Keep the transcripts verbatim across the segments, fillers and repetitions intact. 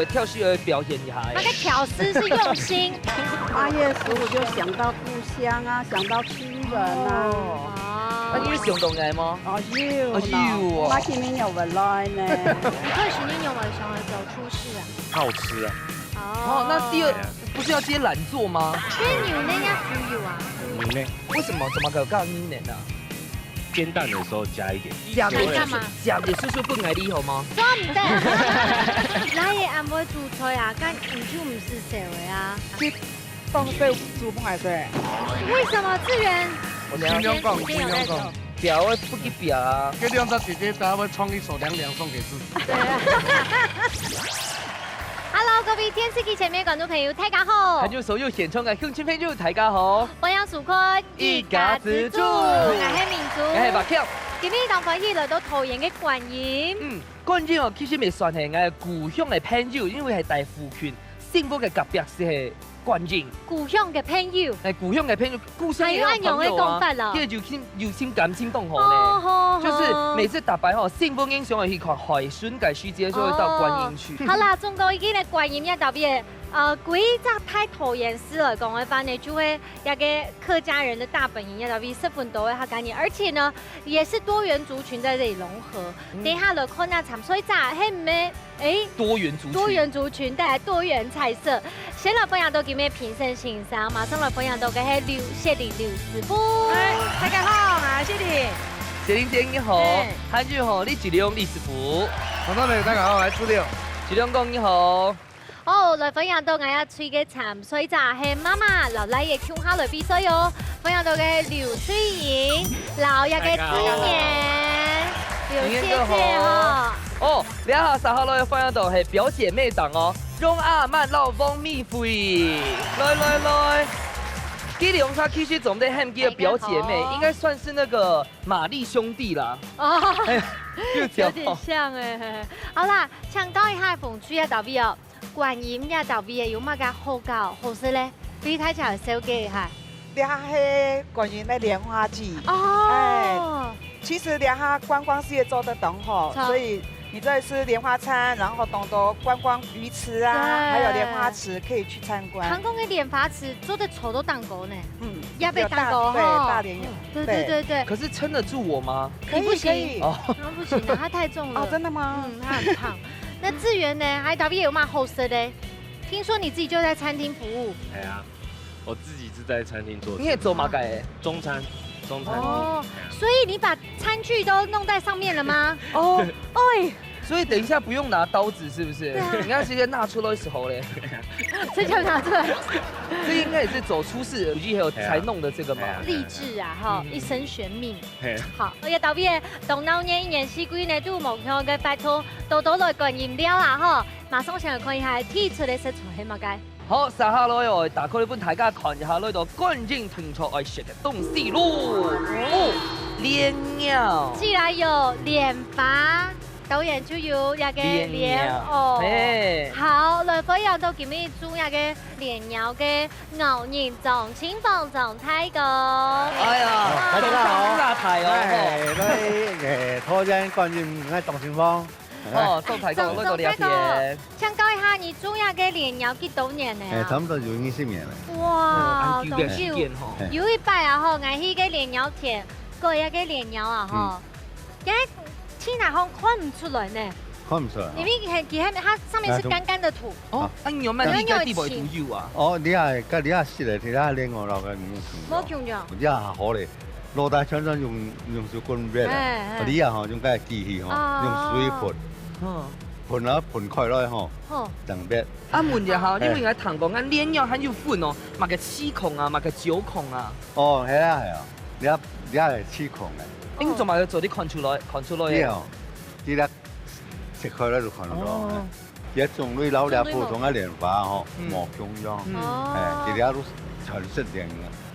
跳戲个表演一下欸。那个巧思是用心。八月十五就想到故乡啊，想到亲人啊。哦。那你有想到𠊎嗎？哦，有哦，有哦。我今年有回來呢。你開始年有沒有想要走出去啊？好吃啊。哦，那第二，不是要接懶惰嗎？因為你有那家豬油啊。你呢？為什麼？怎麼搞到你呢？煎蛋的時候加一點。加點，你幹嘛？加點叔叔不愛你好嗎？做毋得。哪會恁會煮菜啊？該你就毋使愁个啊。這放在煮飯還是？為什麼志遠？我聽你講，時間有在走。表啊，不給表啊。這兩隻姐姐，大家會創一首涼涼送給自己。對啊。Hello，各位電視機前面觀眾朋友，大家好。還有所有現場个鄉親朋友，大家好。歡迎收看一家之煮，𠊎係明珠。𠊎係白強。今日當歡喜來到桃園个觀音。嗯，觀音哦，其實也算係𠊎故鄉个朋友，因為係在附近，新屋个隔壁就係觀音。故鄉个朋友。欸，故鄉个朋友，故鄉也有朋友啊。還有恁樣个講法啦。這有親，有親感情當好呢。哦，好，就是每次逐擺吼，新屋人想要去看海脣个時節，就會到觀音去。哦，好啦，中國已經來觀音也特別，呃，歸隻大桃園市來講个話呢，就會 這個客家人的大本營，要到十分多个客家人，而且呢，也是多元族群在這裡融合。嗯。等一下來看啊，參賽者，係毋係？欸，多元族群。多元族群帶來多元菜色。先來歡迎到今日評審先生，馬上來歡迎到个係劉雪玲劉師傅。欸，大家好，我係雪玲。雪玲姐你好，欸。還有吼，李志良李師傅。觀眾朋友大家好，我係志良。志良哥你好。 哦，來歡迎到𠊎這隊个參賽者係媽媽摎倈仔共下來比賽哦。歡迎到个劉翠英，摎這个志年，劉姐姐吼。哦，這下接下來歡迎到係表姐妹檔哦，容阿曼摎王美惠。來來來，這兩儕其實總得喊佢表姐妹，大家好。應該算是那個瑪麗兄弟啦。哦，欸，有點像欸。好啦，請教一下紅隊啊，大衛哦。 觀音這搭位个有麼个好搞好食咧？對大家紹介一下。這係觀音个蓮花祭。哦。欸，其實這下觀光事業做得當好，著。所以你這裡吃蓮花餐，然後當多觀光魚池啊，對。還有蓮花池可以去參觀。觀光个蓮花池做得坐到當高呢。嗯，也會當高吼。有大，對，大蓮友。嗯，對，對，對，對。可是撐得住我嗎？可以，你不行。可以。哦。那不行啊，它太重了。哦，真的嗎？嗯，它很胖。 那志源呢？還特別有麼个好食的？聽說你自己就在餐廳服務。哎呀，我自己是在餐廳做事。你也做麼个欸？中餐，中餐。哦，哎呀。所以你把餐具都弄在上面了嗎？哦。哎。所以等一下不用拿刀子，是不是？對啊。你看直接拿出來的時候嘞。直接拿出來。這應該也是走出世，已經有才弄的這個嘛。哎呀，哎呀，哎呀。勵志啊，哈，嗯，嗯，嗯。一生懸命。 嘿。好，也特別當鬧熱一年四季呢，都無共樣个活動，多多來觀音尞啊吼！馬上先來看一下第一出个食材係麼个。好，接下來哦，打開來分大家看一下，來到觀音聽說愛食个東西咯。哦，蓮藕。既然有蓮花，當然就有這个蓮藕。蓮藕，嘿。好，來分享到今日煮這个蓮藕个 咬人掌心放掌太高。哎呀，哦，大家好。掌心大大哦，哎，來，哎，桃園觀音，來掌心放。哦，送太高，送，送太高。請教一下，你煮這个蓮藕幾多年了啊？哎，差不多有二十年了。哇，哦，恁久个時間吼。當久。哎。有一擺啊吼，𠊎去个蓮藕田，割一个蓮藕啊吼，嗯。 該天哪，好像看毋出來呢。看毋出來哦。因為佢，佢還，它上面是乾乾的土。哦，啊，你有買地，該地位都有啊？哦，你啊，該你啊，是嘞，其他另外那個，嗯，無共樣。你啊，好嘞，老大全全用，用手工挖的，哎，哎。你啊，吼，用該機器吼，哦。用水噴，嗯。噴啊，噴開來吼，好。等別。啊，問一下，哎。因為𠊎聽講，恁蓮藕還有分哦，麼个七孔啊，麼个九孔啊。哦，係啊，係啊。 這，這係七孔个。你做麼个做得看出來，看出來个？對哦，這个切開來就看得到。哦。這種類摎這普通个蓮花吼，嗯。無共樣。嗯。哦。哎，這个都全是蓮，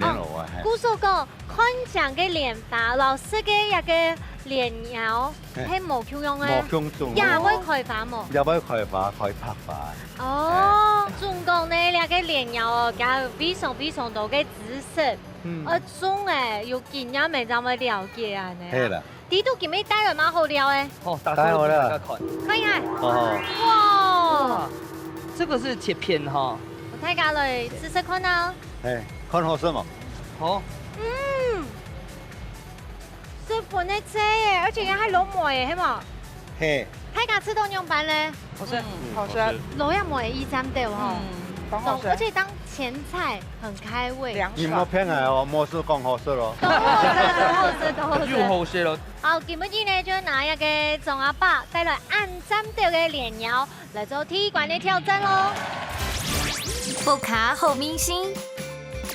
蓮藕啊，啊，嘿。故所講，看像个蓮花，摎食个一个蓮藕，嘿。係無共樣个。無共種。也會開花無？也會開花，開白花。哦，哎。總講呢，這个蓮藕哦，佢有非常非常多个知識。 嗯。愛種欸，有經驗个正會了解恁呢啊。係啦。底肚今日帶來麼个好料欸？好，打開來分大家看。帶好了。看一下。哦。哇！哇！這個是切片哈。大家來試試看啊。哎，看好食無？好，嗯，十分个脆耶，而且佢還落梅耶，係無？嘿，大家試到仰般呢？好食。好食，落也梅一站對吼。嗯，當好食。而且當前菜很開胃。涼你莫騙𠊎哦，無試講好食咯。都好食，都好食，都好食。又好食了。好，今晡日呢就拿一個張阿伯帶來恁讚个蓮藕來做第一關个挑戰咯。屋下好味緒，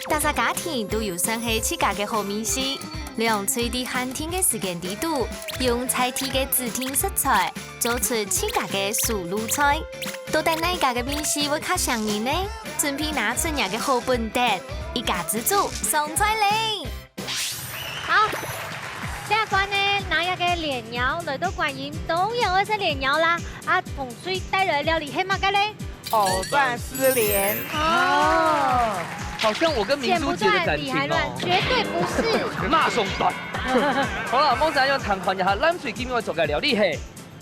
大家家庭都有算係自家个好味緒。兩隊在限定个時間裡肚，用在地个指定食材，做出自家个手路菜。到底哪家个味緒會較餳人呢？準備拿出若个好本等，一家之煮上菜咧！好，這關呢拿一個蓮藕來到觀音，當然愛食蓮藕啦。啊，紅隊帶來个料理係麼个咧？藕斷絲連。哦，好像我跟明珠姐的感情哦。絕對不是。罵送斷。好了，莫再用談判一下，藍隊今晡日愛做个料理係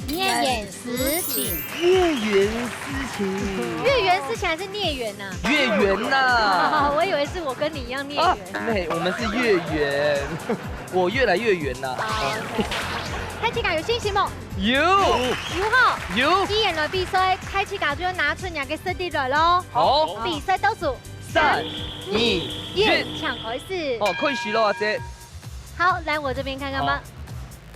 月圓詩情，月圓詩情。月圓詩情還是孽緣吶？月圓呐。我以為是我跟你一樣孽緣。啊，沒，我們是月圓，我越來越圓啦。好，OK。大家有信心無？有有吼。有，既然來比賽，大家就要拿出若个實力來咯。好，比賽倒數，三二一，一，請開始。哦，開始了，阿姐。好，來我這邊看看吧好。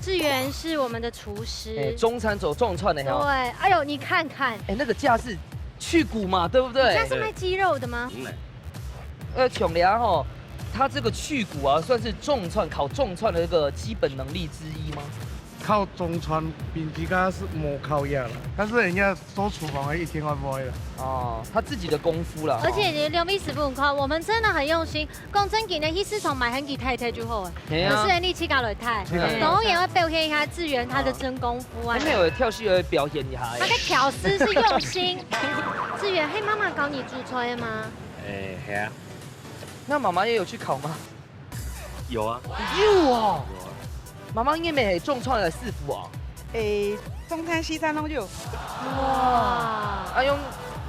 志源是我們的廚師，哎，中餐做中餐的哈。對，哎呦，你看看，哎，那個架是去骨嘛，對不對？這是賣雞肉的嗎？呃，像你啊吼，它這個去骨啊，算是中餐，考中餐的一個基本能力之一嗎？靠中餐，平時家是無靠樣了，但是人家做廚房的一定會會的。哦，他自己的功夫啦。而且你兩位師傅很快，我們真的很用心。講真，今天去市場買很多太太就好了，哎呀可是你自家來太，嗯當然要表現一下志源他的真功夫啊還。沒有挑戲，要表演一下他。的巧思是用心。志源，嘿，媽媽教你煮菜的嗎？哎，係啊，那媽媽也有去考嗎？有啊，有哦，有啊。媽媽應該係中餐的師傅哦。哎，中餐西餐都有。哇，哎喲，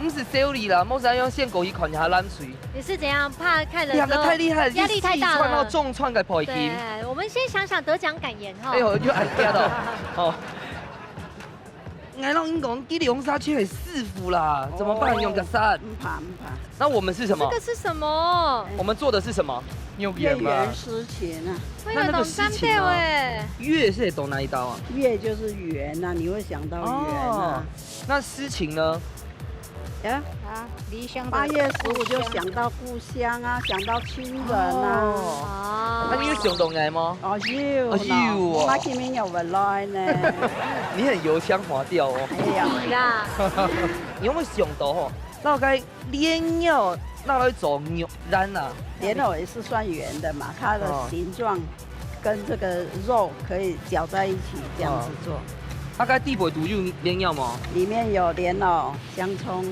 毋使修理啦，莫使用先過去看一下藍隊。你是怎樣怕看了之後兩個太厲害了，壓力太大了？一試穿到中餐个背景。對，我們先想想得獎感言哈。哎呦，又挨掉了。哦。哎，老英公，吉利紅衫全係師傅啦，怎麼辦？哦用个衫。毋怕毋怕，那我們是什麼這？個是什麼？我們做的是什麼？肉月圓吧圓，詩情啊，那那個詩情呢？哎，月是懂哪一刀啊？月就是圓啊，你會想到圓啊哦。，那詩情呢？呀，啊，離鄉的八月十五就想到故鄉啊，想到親人啊。哦，哦那你有想到𠊎嗎？哦，有哦有哦那今年有回來呢。你很油腔滑調哦。哎呀，你啦，你有沒有想到吼？那該蓮藕拿來做肉圓啊？蓮藕也是算圓的嘛，它的哦形狀跟這個肉可以攪在一起，這樣子做。大概底背肚有蓮藕嗎？裡面有蓮藕、香蔥，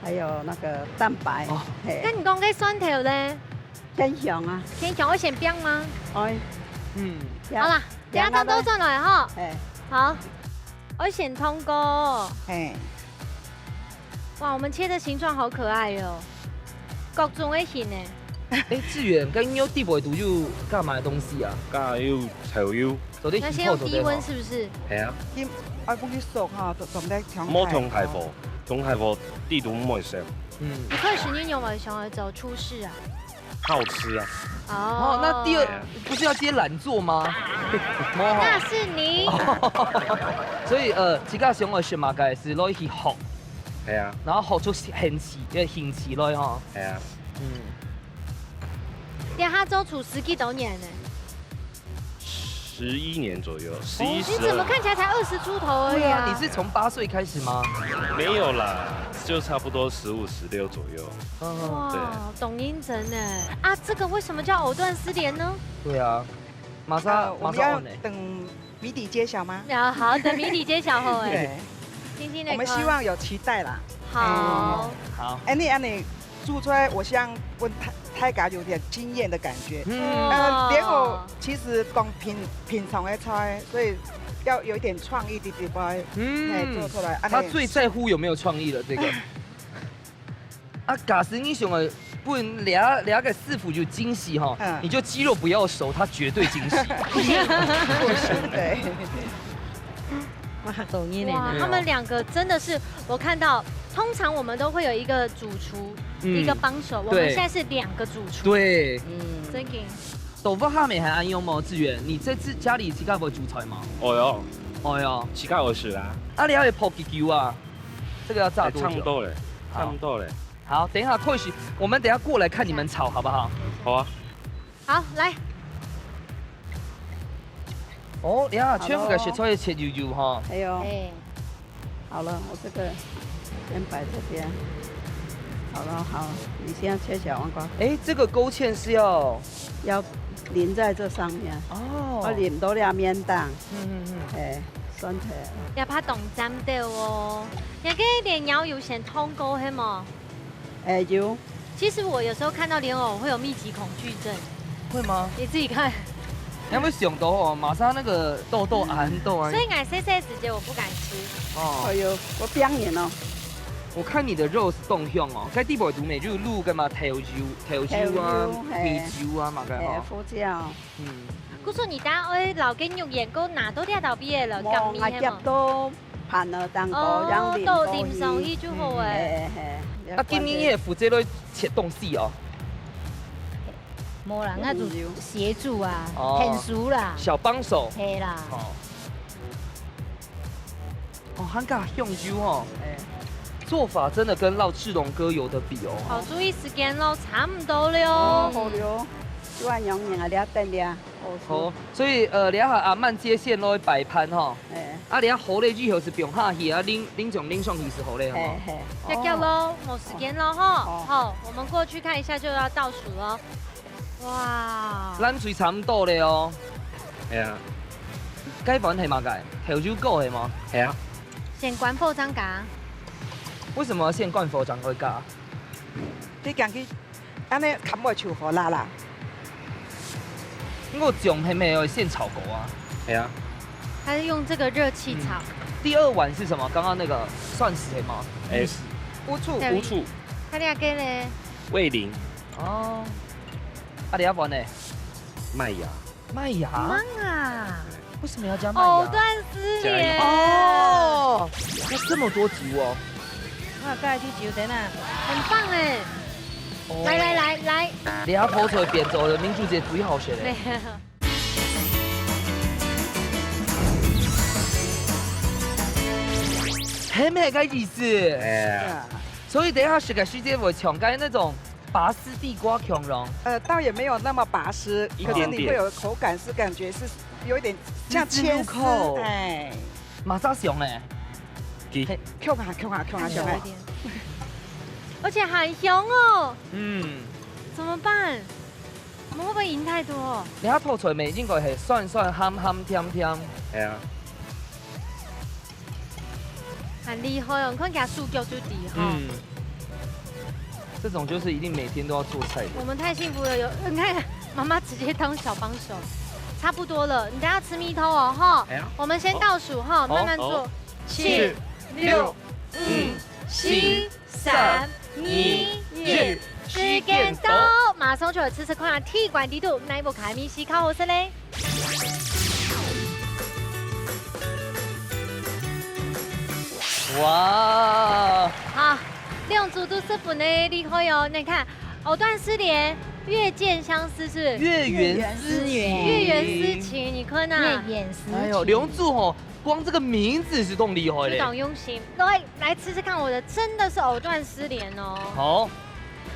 還有那個蛋白。哦嘿那，你講該蒜頭咧？天香啊，天香會先冰嗎？哎，嗯，好啦，等下正倒轉來哈。哎，好，我先通過。嘿，哇，我們切的形狀好可愛哦，各種的形呢。哎，志遠，該你有底背肚有幹嘛的東西啊？加有炒油，做啲那先用低溫是不是？係啊，今愛放佢熟哈，做做得強。莫強大火，強大火底肚毋會熟。嗯，一開始你有沒有想要做廚師啊？好吃啊，哦，那第二不是要接懶惰嗎？那是你。所以呃，自家想愛食麼个係落去學，係啊，然後學出興趣，一個興趣來吼。係啊，嗯，等下做廚師幾多年呢？十一年左右，十哦一十二，你怎麼看起來才二十出頭而已啊？你是從八歲開始嗎？沒有啦，就差不多十五十六左右。嗯，哇，懂音真呢。啊，這個為什麼叫藕斷絲連呢？對啊，馬上啊，我們要馬上呢。等謎底揭曉嗎？啊，好，等謎底揭曉後哎，對，聽聽那個。我們希望有期待啦。好，好，哎，你哎，你煮出來，我希望問大大家有點驚豔的感覺。嗯，呃，蓮藕其實講平平常的菜，所以要有一点创意的地方，嗯，哎，做出来。啊，他最在乎有没有创意了，这个。啊，假使你想要分这个师傅有惊喜哈，嗯，你就鸡肉不要熟，他绝对惊喜。不行，对。哇，他们两个真的是，我看到，通常我们都会有一个主厨，嗯，一个帮手，我们现在是两个主厨。对，嗯，真的。 豆腐下面还安用吗？志远，你在自家里自家会煮菜吗？哦哟，哦哟，自家会食啦。啊，你还会泡几久啊？这个要炸多久？差不多了，差不多了。好，等一下，或许我们等一下过来看你们炒，好不好？好啊。好，来。哦，你看，全部个食材切幼幼哈。哎呦。哎。 好了，我这个先摆这边。好了，好，你先切小黄瓜。哎，这个勾芡是要要淋在这上面，哦，要淋到两面档。嗯嗯嗯，哎，酸菜。要怕冻脏的哦。那个莲藕有先烫过，是吗？哎，有。其实我有时候看到莲藕会有密集恐惧症。会吗？你自己看。 你有没有想到哦？马上那个痘痘、很痘啊。所以俺細細時節我不敢吃。哦，哎呦，我表演哦。我看你的肉是冻香哦，该地方都没就鹿干嘛？豆油、豆油啊、米油啊嘛，该哈。胡椒。嗯。故所你等下愛老跟肉眼够拿到这道毕业了，我夾到盘了，当个让淋到淋上去就好哎。啊，今日也负责来切东西哦。 无啦，那种协助啊，很熟啦，小帮手，嘿啦。哦，哦，很加香油哦，哎，做法真的跟老志龙哥有的比哦。好，注意时间喽，差不多了哦。好了，就按样啊，你要等的啊。好，所以呃，等下阿曼接线喽，摆盘哈。哎，啊，等下好了以后是不用下去啊，拎拎种拎上去是好了哈。嘿，要叫喽，没时间了哈。好，我们过去看一下就要倒数了。 哇，咱水差不多了哦。系啊，该碗系嘛个？豆油膏系吗？系啊。先关火张嘎。为什么要先关火张会嘎？你讲去，安尼砍落去好辣啦。我酱系咪有先炒过啊？系啊。他是用这个热气炒。第二碗是什么？刚刚那个蒜丝吗？哎，乌醋，乌醋。他那个嘞？味淋。哦。 啊，你要玩呢？麦芽。麦芽？麦芽。为什么要加麦芽？藕断丝连。哦，要这么多集哦。哇，盖去九等啊，很棒哎！来来来来，你要跑出来变走的民主姐最好学的。很美个意思。哎。所以等一下食个时间会像刚才那种 拔丝地瓜强lòng。呃，倒也没有那么拔丝，一点点可是你会有口感，是感觉是有一点像丝丝牵丝入口，哎，马扎熊哎，，Q 啊 Q 啊 Q 啊 Q 啊，而且很香哦，嗯，怎么办？我们会不会赢太多？你看透出来没？应该系酸酸鹹鹹甜甜。系啊。很厉害哦！你看给他束掉就底哈。嗯，这种就是一定每天都要做菜的。我们太幸福了，有你看妈妈直接当小帮手，差不多了。你等下吃米头哦哈。哎呀我们先倒数哈，好慢慢做好。七、六、五、四、三、二、一，时间到，马上就来吃吃看，铁观底肚哪一部卡米西烤好食嘞？哇，好，两组都十分的厉害哦！你看，藕断丝连，越见相思是不是？月圆思情，月圆思情，你看呐，月圆思情。哎呦，两组吼，光这个名字是动厉害嘞。就当用心。来，来吃吃看我的，真的是藕断丝连哦。好，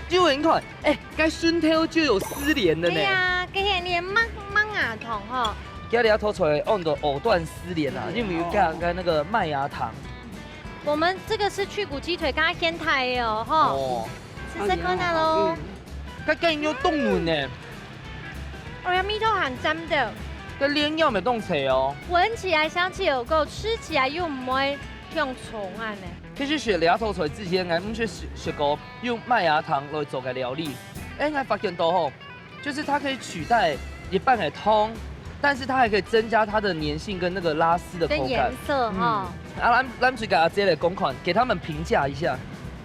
因为你看，哎，该顺头就有丝连的呢。对呀，给你连mang mang啊桶哈。今日要拖出来，用的藕断丝连啊，因为有加个那个麦芽糖。我们这个是去骨鸡腿，刚刚掀台的哦哈。哦，吃吃看啊喽。刚刚有冻稳呢。哎呀，米头很真的，这连腰没冻脆哦。闻起来香气有够，吃起来又不会像虫啊呢。其实食这拖出来之前，我们是食食过用麦芽糖来做个料理。哎，我发现到吼，就是它可以取代一般的汤，但是它还可以增加它的黏性跟那个拉丝的口感。跟颜色哈。嗯，啊，咱咱就给阿姐来讲看，给他们评价一下。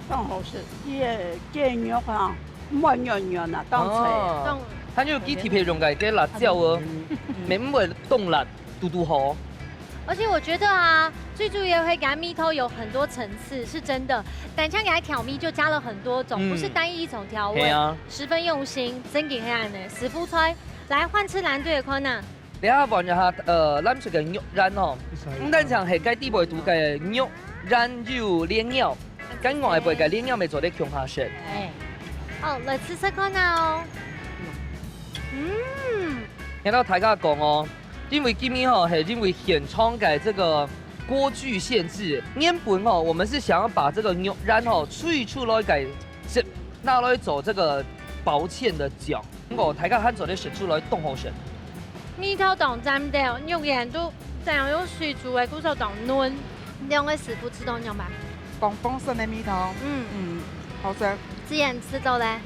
当好食，伊个雞肉哈，毋會軟軟啊，當脆。哦，當它就有雞皮皮用个个辣椒哦，嗯，嗯。没，毋會凍辣，嘟嘟好。而且我觉得啊，最主要个鹹味道有很多层次，是真的。但像你个調味就加了很多种，嗯。不是单一一种調味，係啊。十分用心，真个係恁呢。師傅菜，來換次藍隊个看啊。 這下換一下，呃，藍色个肉圓哦，毋單淨係該底背肚个肉圓有蓮藕，該外背个蓮藕也做得共下食。哎，好，來試試看啊哦。嗯，聽到大家講哦，因為今日吼係因為現場个這個鍋具限制，原本吼我們是想要把這個肉圓吼炊出來个汁拿來做這個薄芡的醬。 毋過大家還做得食出來當好食。味道當讚个，肉圓都這樣用水煮个，故所當嫩。兩个師傅試到仰般？棒棒聲个味道。嗯。嗯，好食。志遠試到咧？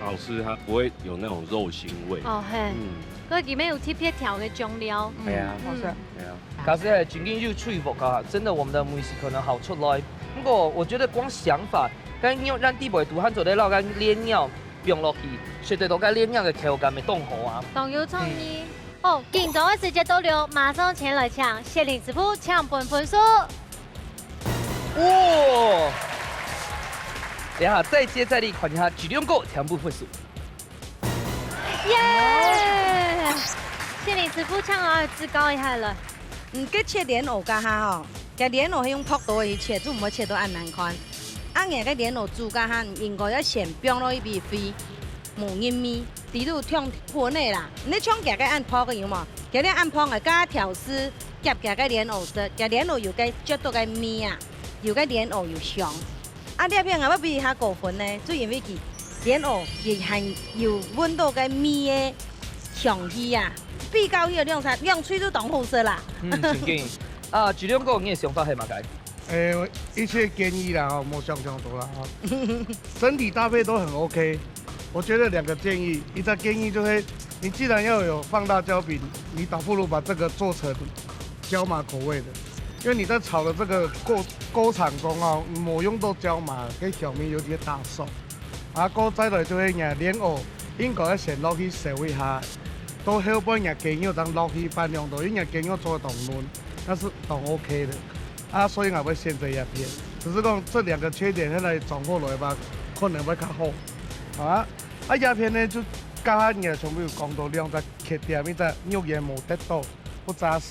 好吃，它不會有那種肉腥味。哦，嘿。嗯。佢裡面有特別調个醬料。嗯，係啊。好食。嗯。係啊。假使係真正有水分个，真的我們的美食可能好出來。不過我覺得光想法，跟肉圓底背肚還做得落个蓮藕 放落去，食得到該蓮藕个口感會當好啊。當有創意。嗯。好，緊張个時節到了，馬上前來請雪玲師傅搶分分數。哇！等下再接再厲，看一下，幾兩個搶分分數。耶！雪玲師傅搶啊，至高一下了。 嗯，該切蓮藕該下吼，該蓮藕係用薄刀去切，就毋會切到恁難看。啊，𠊎个蓮藕煮該下，應該愛先放落去煨，無入味，底肚忒葷个啦。你像佢个恁薄个有無？佢个恁薄个，加調試，夾佢个蓮藕色，佢蓮藕有該啜到个味啊，有該蓮藕有香。 啊，這片𠊎會比佢較高分呢，就因為佢蓮藕佢還有聞到該味个香氣啊，比較佢兩儕兩喙都當好食啦。嗯，真緊。啊，志亮哥，你个想法係麼个？誒，一些建議啦，哦，莫想想多啦，哦。整體搭配都很OK。我覺得兩個建議，一個建議就是，你既然要有放辣椒餅，你倒不如把這個做成椒麻口味的。 因為你在炒的這個過，過程中啊，無用到椒麻，該香味有點打爽。啊，過再來就係若蓮藕，應該愛先落去燒一下，到後背若雞肉正落去拌兩道，因為若雞肉做得當嫩，那是當OK的。啊，所以𠊎會選擇這片，只是講這兩個缺點，現在轉過來吧，可能會較好。啊，啊，這片呢，就剛剛你也全部有講到兩隻缺點，一隻肉圓無得到， 不紮實。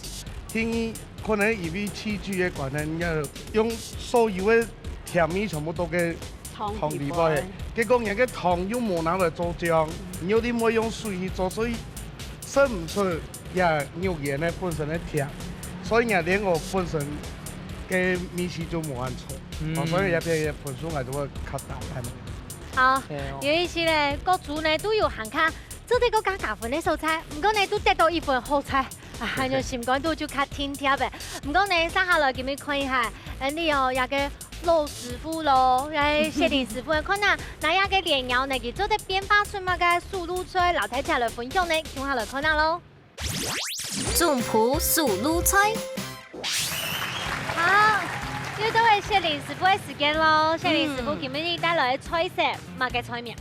第二，可能因為器具个關係，人家用所有个調味全部都个湯湯底背，底背。結果人个湯又無拿來做醬，你又另外用水去做，所以食毋出這肉圓个本身个甜，所以人蓮藕本身个味緒就無恁重。嗯。哦，所以這片个分數還係會較低恁樣。好，對哦。有一些咧，各組呢都有喊卡，做得个加加分个所在，毋過呢都得到一分好彩。 啊，還有心肝肚就較定貼个。毋過呢，接下來今日看一下，恁樣哦，這个老師傅咯，這个雪玲師傅，看啊，拿這个蓮藕呢，佢做得變化出麼个手路菜，摎大家來分享呢，共下來看下咯。總鋪手路菜。好，又到了雪玲師傅个時間咯。雪玲師傅，嗯。今日你帶來个菜色，麼个菜名？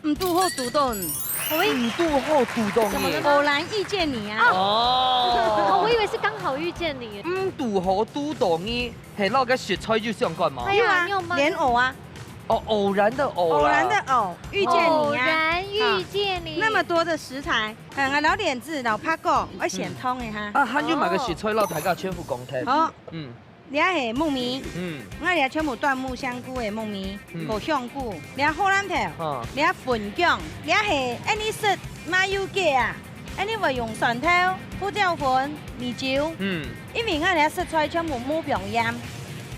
毋堵好堵到你。喂。毋堵好堵到你。什麼呢？偶然遇見你啊。哦。哦，我以為是剛好遇見你。毋堵好堵到你，係摎該食材有相關嗎？哎呀，有啊，你有嗎？蓮藕啊。哦，偶然的偶啦。偶然的偶，遇見你啊。偶然遇見你。啊，那麼多的食材，嗯，摎蓮子、摎白果，我選通一下。啊，還有麼个食材摎大家全部講聽？好。嗯。 這係木耳，嗯。𠊎這全部摎木香菇个木耳，嗯。還有香菇，這荷蘭豆，啊。這粉薑，這係恁樣食麻油雞啊，恁樣會用蒜頭、胡椒粉、米酒，嗯。因為𠊎這食材全部無放鹽，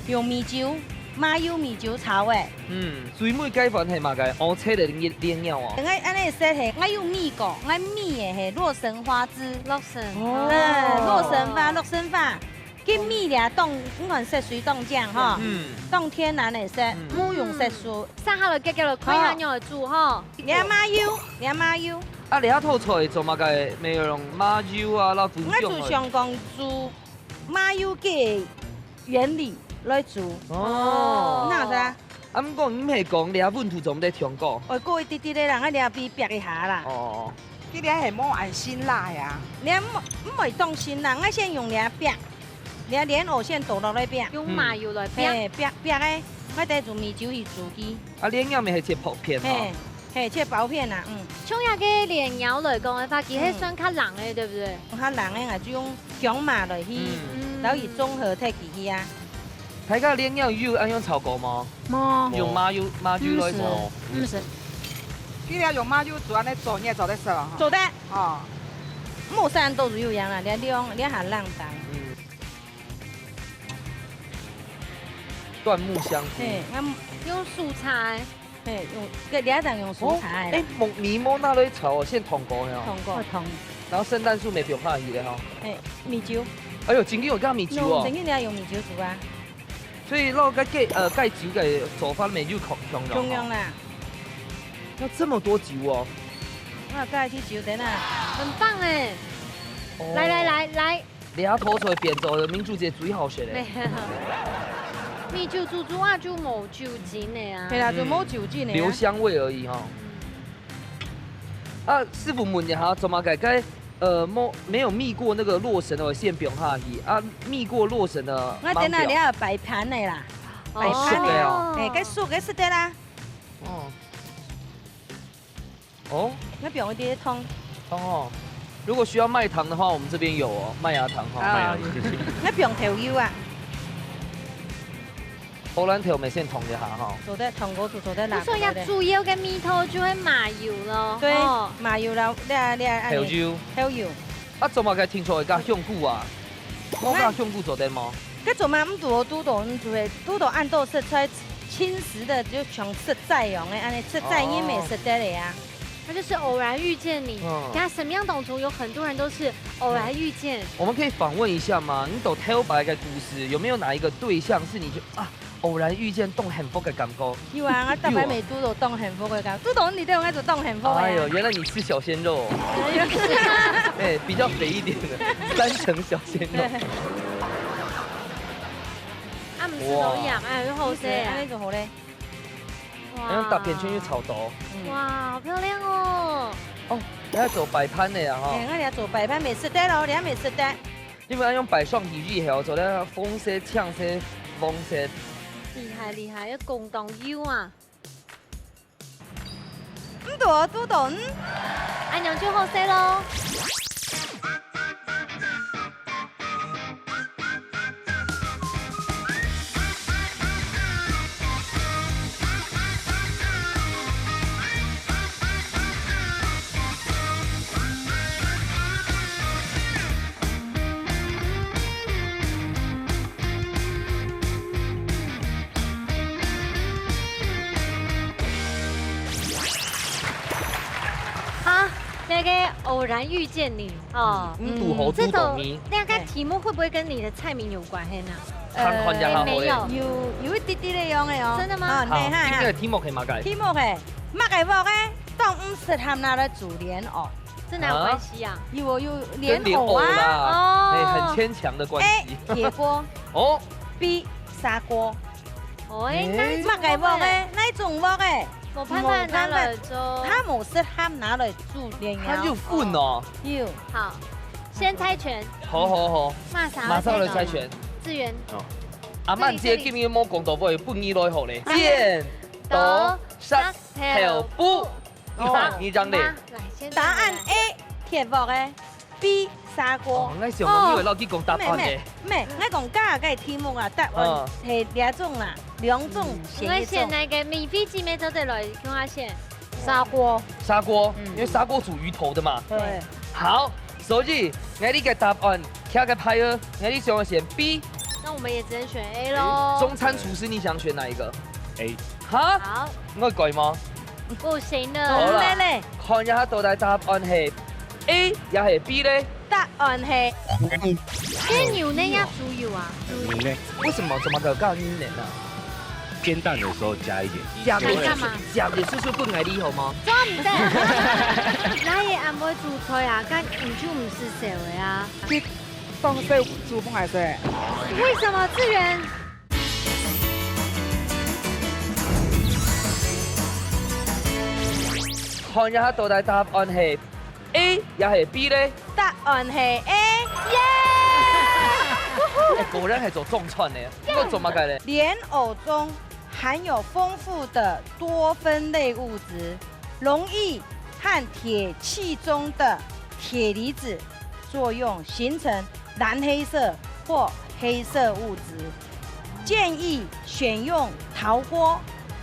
用米酒、麻油、米酒炒个。嗯，最尾該款係麼个？烏色个蓮，蓮藕哦。𠊎恁樣食係，𠊎有米過，𠊎米个係洛神花枝。洛神花。哦。哎，洛神花，洛神花。 該米這當，你看色水當靚吼，嗯。當天然个色，嗯。無用色素。接下來，遽遽來看一下仰仔煮吼。這麻油，這麻油，啊，這道菜做麼个無用麻油啊，摎粉漿啊？𠊎就想講煮麻油雞个原理來煮。哦。哪有啊？啊，毋過你毋係講這溫度做毋得忒高？哦，高一滴滴个啦，𠊎這比煏一下啦。哦。佢這係無恁辛辣呀？你毋，毋會當辛辣，𠊎先用這煏，這蓮藕先倒落來煏。用麻油來煏。嘿，煏，煏个，𠊎等用米酒去煮佢。啊，蓮藕乜係切薄片吼？嘿。 嘿，切薄片啊，嗯。像這个蓮藕來講个話，佢係算較冷个，對不對？較冷个啊，就用薑嫲落去，嗯。然後佢綜合忒佢去啊。大家蓮藕有恁樣炒過嗎？無。用麻油，麻油來炒。毋係，毋係。佢這用麻油煮，恁樣做，你也做得食啊？做得。哦。莫算都是有樣啊，連用，連還冷淡。嗯。 椴木香菇。嘿，𠊎用蔬菜。嘿，用，這，這當用蔬菜啦。哦，哎，木耳無拿來炒，先燙過係無？燙過。會燙。然後聖誕樹乜放下去个吼。嘿，米酒。哎喲，正經有加米酒哦。嗯，正經你愛用米酒煮啊。所以摎該，該，呃，該酒个做法乜有共，共樣吼。共樣啦。要這麼多酒哦。啊，該去酒店啊。很棒哎。哦。來，來，來，來。 這道菜變做明珠姐最好食个。沒有。米酒煮煮啊，就無酒精个啊。對啦，就無酒精个啊。留香味而已哈。啊，師傅問一下，做麼个該，呃，沒，沒有煨過那個洛神的，先放下去啊，煨過洛神的，𠊎等下你愛擺盤个啦，哦。擺盤个。熟个哦。哎，該熟个係得啦。哦。 哦。那不用一滴湯。湯哦，如果需要麥糖的話，我們這邊有哦，麥芽糖哈。啊。麥芽糖。那不用豆油啊。荷蘭豆乜先燙一下哈。做得燙過就做得拿過來。就說要主要个味道就係麻油咯，對，哦。麻油啦，你啊，你啊，豆油。豆油。啊，做麼个聽說會加香菇啊？ 無加香菇做得無？該做麼毋堵哦，堵到，嗯，就係堵到恁多食材，輕食个，就像食齋樣个，恁樣食齋人乜食得个啊。哦。他就是偶然遇見你，嗯。你看什麼樣當中有很多人都是偶然遇見。我們可以訪問一下嗎？你兜頭擺个故事，有沒有哪一個對象是你就，啊， 偶然遇見當幸福个感覺。有啊，𠊎逐擺乜堵到當幸福个感覺，堵到你兜𠊎就當幸福个啊。哎喲，原來你吃小鮮肉哦。哎，比較肥一點的，三層小鮮肉。對。啊，毋係都一樣，哇。哎，又好食啊。哎，恁樣就好咧。哇。哎，用大片圈又炒到。嗯。哇，好漂亮哦。哦，你還做擺盤个啊，吼。哎，𠊎這做擺盤乜食得咯，你還乜食得。 因為愛用擺上去以後，做得紅色、青色、黃色。厲害厲害，要講到有啊。毋堵哦，堵到，嗯。恁樣就好勢咯。 好，那個偶然遇見你哦。嗯，堵好堵到你。這種，那個題目會不會跟你的菜名有關係呢？看看一下好了。呃，沒有。有，有一滴滴个樣个哦。真的嗎？啊，好，嘿，嗨，嗨。今天的題目係麼个？題目係，麼个鑊个，當毋適合拿來煮蓮藕。 這哪有關係啊？啊？有哦，有蓮藕啊。跟蓮藕啦，哦。哎，很牽強的關係。A，鐵鍋。哦。B，砂鍋。哦，哎，哎。那怎麼辦呢？麼个鑊个？哪種鑊个？無辦法拿來做。無辦法，它無適合拿來煮蓮藕。它有粉哦。有。好，先猜拳。好，好，好。馬上要馬上來猜拳。猜拳。志源。哦。阿曼姐今日無講到，我會分你來好咧。剪刀石頭布。 哦。你講咧。來，先答案A，鐵鑊个，B，砂鍋。哦，𠊎想講你會落去講答案呢。毋係，毋係，𠊎講該個題目啊，答案嗯。係兩種啦，兩種選一種。嗯。𠊎選那個免費姊妹做得來共下選。砂鍋。砂鍋，嗯。因為砂鍋煮魚頭的嘛。對。好，所以𠊎這個答案，這個牌兒，𠊎想要選B。那我們也只能選A咯。中餐廚師，你想選哪一個？A。哈？好。𠊎改嗎？ 不行的。好啦，好了嘞。看一下到底答案係A也係B咧？答案係，該牛奶也煮油啊。牛奶。為什麼這麼个加牛奶呢？煎蛋的时候加一点。食个，食个叔叔分𠊎哩好無？做毋得。哪會恁會煮菜啊？該你就毋使愁个啊。去當細煮分𠊎食。為什麼，志遠？看一下到底答案係 A也係B咧？答案係A，耶！哎，果然係做中餐个，毋過做麼个咧？蓮藕中含有豐富的多酚類物質，容易和鐵器中的鐵離子作用，形成藍黑色或黑色物質。建議選用陶鍋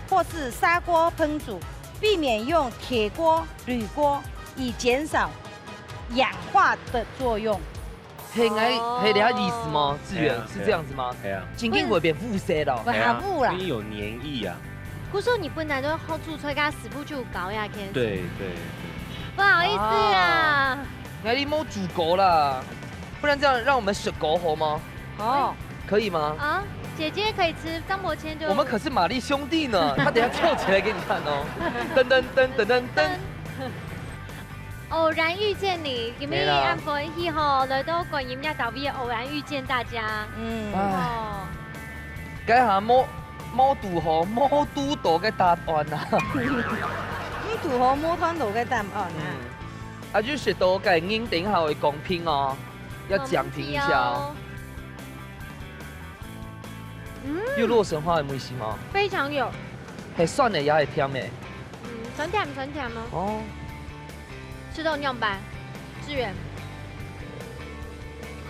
或是砂鍋烹煮，避免用鐵鍋、鋁锅，以減少 氧化的作用。係，哦。係這意思嗎？志遠，係啊，是這樣子嗎？係啊。真經會變烏色咯。會較烏啦。因為有黏液啊。故所你本來都好煮菜，佮師傅就有教呀，其實。對，對，對。不好意思啊。啊。𠊎哩無煮過啦，不然這樣讓我們食過好嗎？好。可以嗎？啊，姐姐可以吃，張伯謙就我們可是瑪麗兄弟呢，他等一下跳起來給你看哦。噔噔噔噔噔噔。 偶然遇見你，今日係啦。恁歡喜吼，來到觀音這搭位偶然遇見大家。嗯。唉。哦。該下無，無堵好，無堵到个答案啊。你堵好無看到个答案啊？嗯。啊，就食到个人等一下會公平哦，要獎品一下哦。公平哦。嗯。有洛神花个味緒嗎？非常有。係酸个也係甜个？嗯，酸甜酸甜哦。哦。 食到仰般？志遠。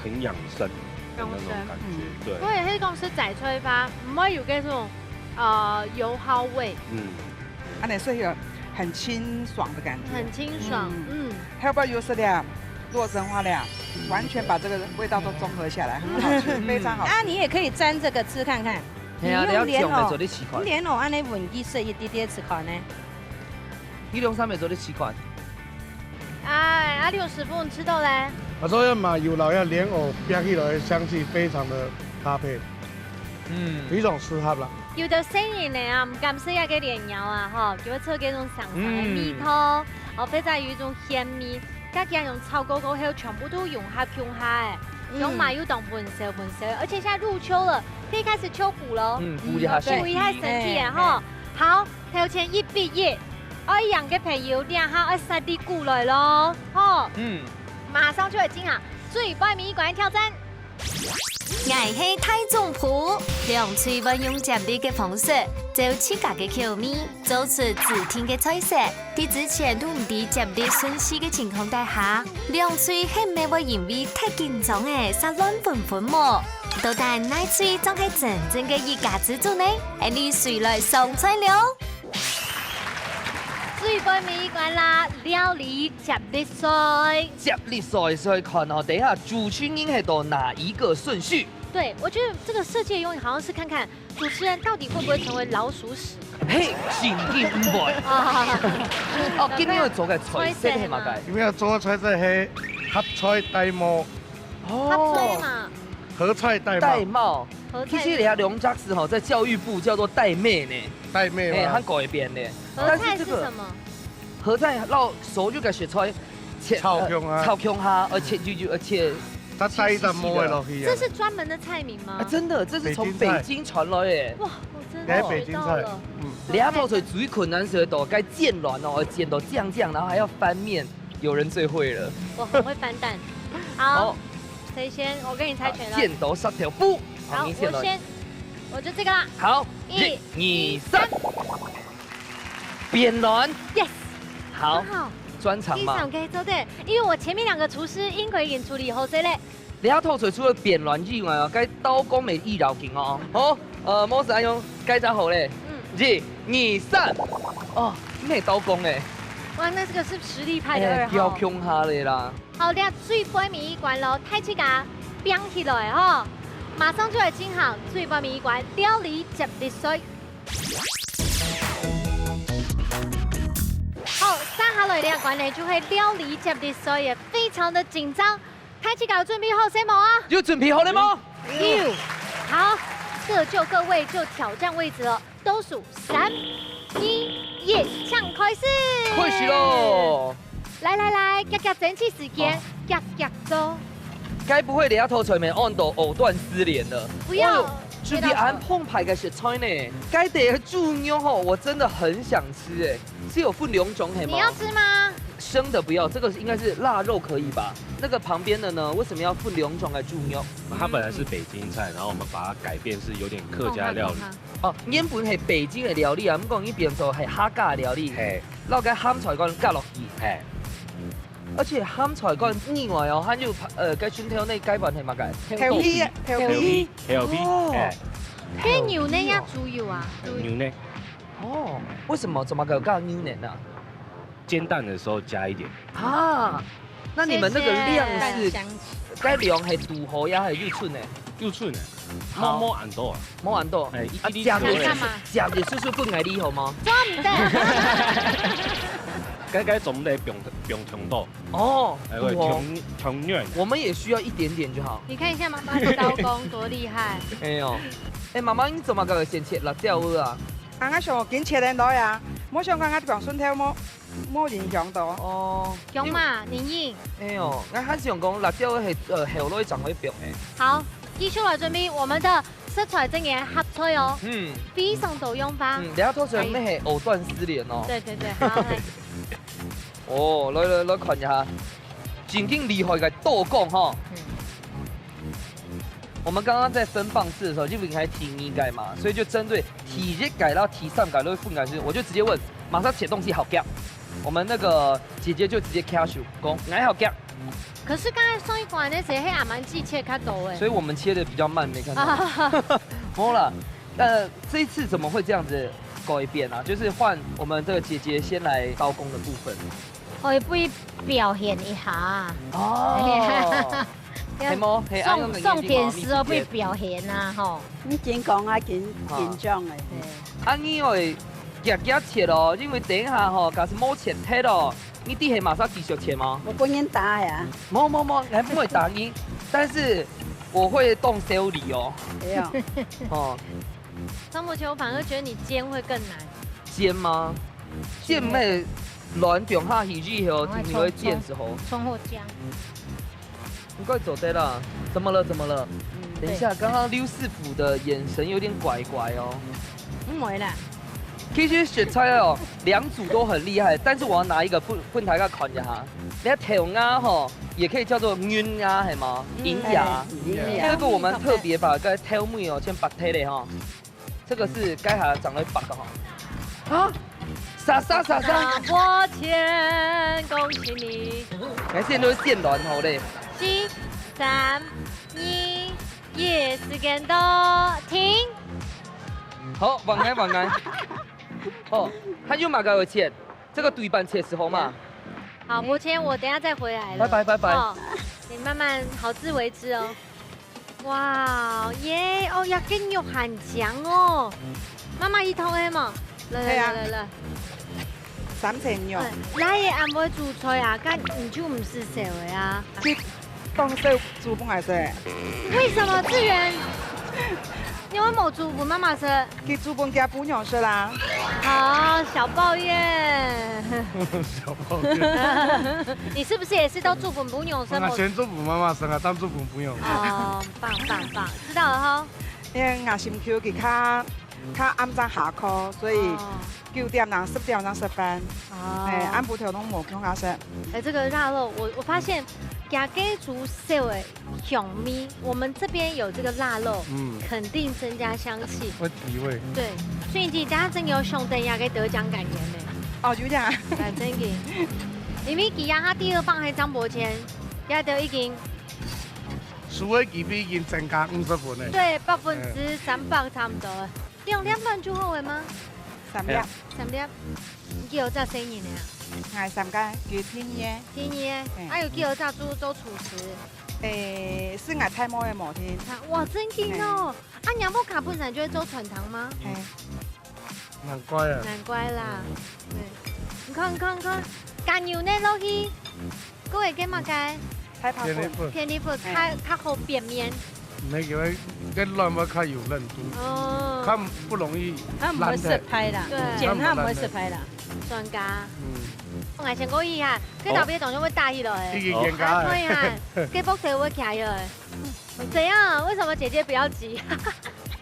很養生的那種感覺，養生。嗯。對。所以係講食齋菜吧，毋會有該種，呃，油耗味。嗯。恁樣所以很清爽的感覺。很清爽，嗯。嗯。後背有食了，洛神花了，完全把這個味道都綜合下來，很好吃，嗯。非常好吃。啊，你也可以沾這個吃看看。係啊，你用蓮藕，你愛醬來做你試看。蓮藕恁樣搵佢食一滴滴試看呢。 你兩儕愛做得試看。哎，阿六師傅，你食到咧？啊，所以嘛，有摎這蓮藕煏起來的香氣非常的搭配，嗯。非常適合啦。有兜細人仔啊，毋敢食這个蓮藕啊，吼，就會嗞該種酸酸个味道，嗯。哦，或者有一種鹹味，佮佢用炒過過後，全部都融合共下个，嗯。用嘛又當溫燒溫燒，而且現在入秋了，可以開始秋補咯，嗯，補一下身體。補一下身體啊，哎，吼。哎。好， 頭前一比一，愛贏个朋友，這下愛煞力鼓來咯，吼。嗯。馬上就會進行最背尾一關挑戰。𠊎係大總鋪，兩隊會用接力个方式，照自家个口味，做出指定个菜色。在之前都毋知接力順序个情況底下，兩隊係毋係會因為忒緊張仔，煞亂紛紛無？到底哪隊正係真正个一家之煮呢？ 恁樣，誰來上菜了？最尾一關啦，料理接力賽。接力賽，所以看哦，等一下主持人係到哪一個順序？對，我覺得這個設計的用意好像是看看主持人到底會不會成為老鼠屎。嘿，真經毋會。啊。哦，今日要做个菜色係麼个？今日要做个菜色係合菜帶毛。哦。合菜嘛。合菜帶毛。帶毛。 合菜。其實這兩隻字吼，在教育部叫做帶妹呢。帶妹嘛。嘿，還改變呢。合菜是什麼？但是這個合菜，摎所有个食材切，炒共下。呃，炒共下，而且就，就，而且它帶一隻毛仔落去啊。這是專門的菜名嗎？啊，真的，這是從北京傳來的。哇，我真的學到了。這北京菜。嗯。這道菜最困難係到該煎卵哦，煎到靚靚，然後還要翻面。 有人最會了。我很會翻蛋。好，好。誰先？我跟你猜拳了。好，剪刀石頭布。好，好，你先來。我先，我就這個啦。好，一，一，二，三。二，三。變卵。Yes。好，很好。專長嘛。非常可以做對，因為我前面兩個廚師應該已經處理好勢咧。 這道菜除了變卵以外哦，該刀工乜愛要緊哦。好，呃，模式愛用該隻好咧。嗯。一、二、三。哦，乜刀工誒。哇，那這個是實力派的二號。哎，刁工下咧啦。好，這最尾一關咯，大自家拚起來吼，馬上就來進行最尾一關料理接力賽。好，接下來這關呢，就係料理接力賽，也非常的緊張。 大自家有準備好勢無啊？有準備好咧無？有。好，各就各位，就挑戰位置了。倒數三、二、一，請開始。開始咯！來來來，遽遽爭取時間，哦。遽遽做。該不會這道菜面按到藕斷絲連了？不要，哦喲，準備恁澎湃个食材呢。該兜个豬肉吼，我真的很想吃欸，是有分兩種係嗎？你要吃嗎？生的不要，這個應該是臘肉可以吧？那個旁邊的呢，為什麼要分兩種的豬肉？它本來是北京菜，然後我們把它改變是有點客家料理。哦，原本係北京个料理啊，毋過佢變做係客家料理。嘿。摎該鹹菜乾加落去。嘿。而且鹹菜乾以外哦，還有，呃，該蒜頭呢，該款係麼个？豆皮，豆皮。豆皮，哦。嘿。該牛奶呀，豬油啊，豬油。牛奶。哦，為什麼？做麼个加牛奶呢？煎蛋的時候加一點。啊，那你們那個量是，謝謝。該量係堵好呀，還係有寸呢？有寸呢。好。無，無恁多啊。無恁多。哎，一滴滴啊，食就，水而已。食就少少分𠊎哩，好嗎？做毋得。該，該總得放，放忒多。哦，哎，喂，堵好。忒，忒軟。我們也需要一點點就好。你看一下媽媽的刀工多厲害。哎喲，哎，媽媽，你做麼个先切辣椒啊？啊，𠊎想緊切恁多呀，無想講𠊎放蒜頭無，無影響到。哦。香嘛，因為，你硬。哎喲，𠊎還想講辣椒係，呃，後來正會放个。好，繼續來準備我們的食材正言合菜哦。嗯。非常多樣化。嗯，這道菜乜係藕斷絲連哦。哎。對對對，好，來。哦，來來來看一下，正經厲害个刀工哈。嗯。我們剛剛在分檔次的時候，因為還第二個嘛，所以就針對第一個到第三個都會分開，所以我就直接問，馬上切東西好夾。我們那個姐姐就直接開手講，來好夾。可是剛才上一關那誰，還蠻機械較多欸。所以我們切得比較慢，沒看到。好啦，那這一次怎麼會這樣子改變啊？就是換我們這個姐姐先來刀工的部分。 可以分佢表現一下。哦。係無？係，啊，送，送甜食哦，分佢表現啊，吼。你緊講啊，緊，好。緊張欸。對。啊，你愛遽遽切哦，因為等一下吼，假使無切忒哦，你底下馬上繼續切嗎？我分人打呀。無，無，無，還不會打你，但是我會動手你哦。對哦。哦。張伯喬，我反而覺得你煎會更難。煎嗎？煎咩？卵放下去以後，趕快你會煎之後。衝，衝，衝後薑。應該做得啦。怎麼了？怎麼了？嗯，等一下，對。剛剛劉師傅的眼神有點怪怪哦。嗯，沒啦。其實食材哦，兩組都很厲害，但是我要拿一個分，分大家看一下。你看豆芽吼，也可以叫做銀芽，係嗎？嗯，銀芽。哎，銀芽。這個我們特別把該豆尾哦，先拔忒了哈。 這個係該下正來拔个吼。啊！莎莎，莎莎。張伯謙，恭喜你。還係都係先卵好咧。四、三、二、一，時間到，停。好，換𠊎，換𠊎。好，還有麼个愛切？這個對半切係好嗎？好，伯謙，我等一下再回來了。拜拜，拜拜。哦，你慢慢好自為之哦。 哇，耶，哦，這个肉還靚哦。媽媽，一桶係無？來，來，係啊。來，來，來。三層肉。哎，來，也恁會煮菜啊，該你就毋使愁个啊。佢當少煮分𠊎食。為什麼，志遠？你有無煮分媽媽食？ 佢煮分厥餔娘食啦。好，小抱怨。小抱怨。你是不是也是都煮分餔娘食？𠊎先煮分媽媽食啊，正煮分餔娘食。哦，棒，棒，棒，知道了哈。因為𠊎心臼佢較，較暗正下課，所以哦。九點零、十點正食飯。哦。哎，暗晡頭攏無共下食。哎，這個臘肉，我，我發現，厥个煮燒个 香味，我們這邊有這個臘肉，嗯。肯定增加香氣。會提味。對，所以你等下真有想等下个得獎感言呢。哦，有影啊。啊，真个。因為佢這下第二棒還張伯謙，這都已經輸个機會已經增加五十分了。對，百分之三百差不多了。嗯。兩粒卵就好了嗎？三粒。係啊。三粒。你幾多隻細人仔啊？𠊎三個，佢第二个。第二个。嗯。還有幾多隻做，做廚師？ 誒，係𠊎大妹个無定。啊，哇，真个哦！啊，若屋下本身就會做餐廳嗎？嘿。難怪啊。難怪啦。嗯。對。你看，你看，你看，加牛奶落去，過會个麼个？太白粉。便利粉。便利粉，較，嘿。較好變面。毋係，因為該卵愛較有韌度，哦。較毋容易爛忒。較毋會失敗啦，對。煎下毋會失敗啦。專家。嗯。𠊎先講一下，該頭皮當中會打起來。已經嚴格啊。啊，可以哈，該腹肚會起來。怎樣？為什麼姐姐不要急？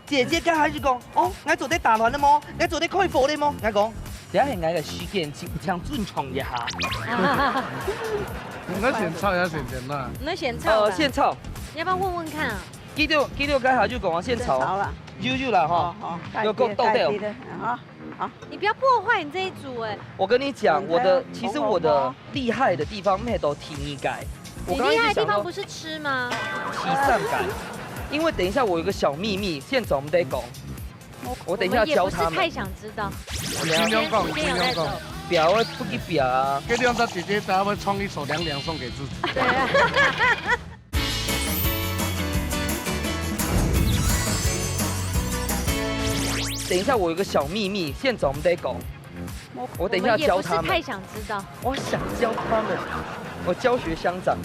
姐姐剛才就講，哦，𠊎做得打卵了無？𠊎做得開火了無？𠊎講，這係𠊎个時間，請，請尊重一下。你愛先炒也先煎啦。你愛先炒吧。呃，先炒。你要不要問問看啊？佢就，佢就剛才就講啊，先炒。先炒啦。有有啦哈。哦，好，有夠鬥鬥。該个，該个，好，好。你不要破壞你這一組哎。我跟你講，我的，哎，其實我的紅紅哦。厲害的地方，乜係到第二个。我剛剛一直想說，你厲害的地方不是吃嗎？第三个，因為等一下我有個小秘密，現在我們得講。我等一下教他們。我們也不是太想知道。盡量講，時間有在走。盡量講。表會不去表啊。該兩隻姐姐，大家會創一首涼涼送給自己。對啊。等一下，我有個小秘密，現在我們得講。我等一下教他們。我們也不是太想知道。我想教他們，我教學相長。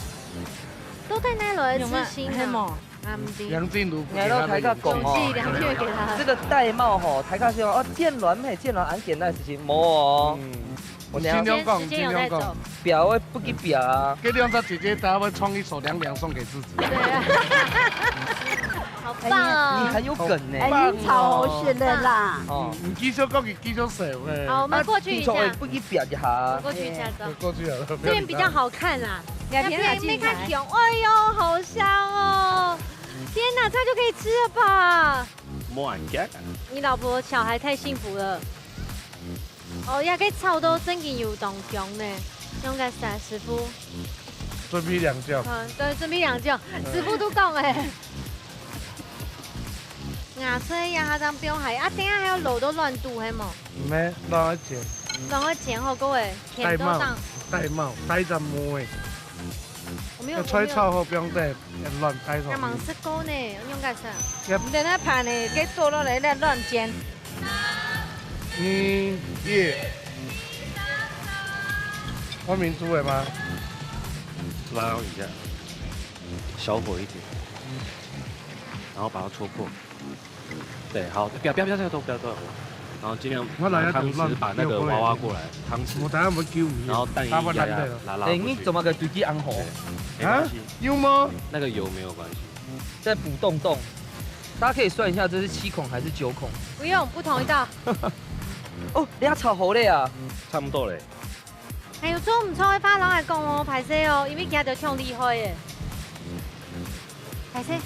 都在那來的之心啊。有嗎？還有嗎？啊，毋知。梁靜茹不給他的勇氣。𠊎摎大家講哦，手機兩個月給他。這個玳瑁吼，大家想哦，煎卵乜係煎卵恁簡單个事情，無哦。嗯。 我盡量講，時間有在走。盡量講。表會不去表啊。該兩隻姐姐，大家會創一首涼涼送給自己。對啊。好棒哦。哎，你，你很有梗呢。哎，你炒好食了啦。哦。你，你繼續講，你繼續說，哎。好，我們過去一下。啊，你做會不去表一下。我們過去一下，走。過去了，這邊比較好看啦。兩邊來進來。那邊沒看懂。哎呦，好香哦！天哪，這樣就可以吃了吧？莫按鍵啊。你老婆小孩太幸福了。 哦，這个炒到真經有當香呢，用个啥，師傅？準備涼酒。嗯，對，準備涼酒，嗯。師傅都講欸。芽菜這下正放下，啊，等下還愛落到卵肚，係無？毋係，卵愛煎。卵愛煎好，各位，甜都當。玳瑁，玳瑁，玳瑁瓠欸。 我沒有，要菜炒好，不用再亂改炒。我沒有。還蠻識講呢，用个啥？Yep。你等下盤呢，給剁落來，那亂煎。你也換民族的嗎？拉一下，小火一點，然後把它戳破。 對，好，不要，不要，不要動，不要動。然後盡量拿湯匙把那個娃娃過來，湯匙。我等下我們救你，然後蛋液壓壓，拉拉過去。哎，你怎麼个對佢恁好？對，沒關係。啊？有嗎？那個油沒有關係。再補洞洞，大家可以算一下，這是七孔還是九孔？不用，不同一道。哦，你要炒好了啊。差不多嘞。 還有做毋錯个話，摎𠊎講哦，歹勢哦，因為佢兜忒厲害欸。歹勢。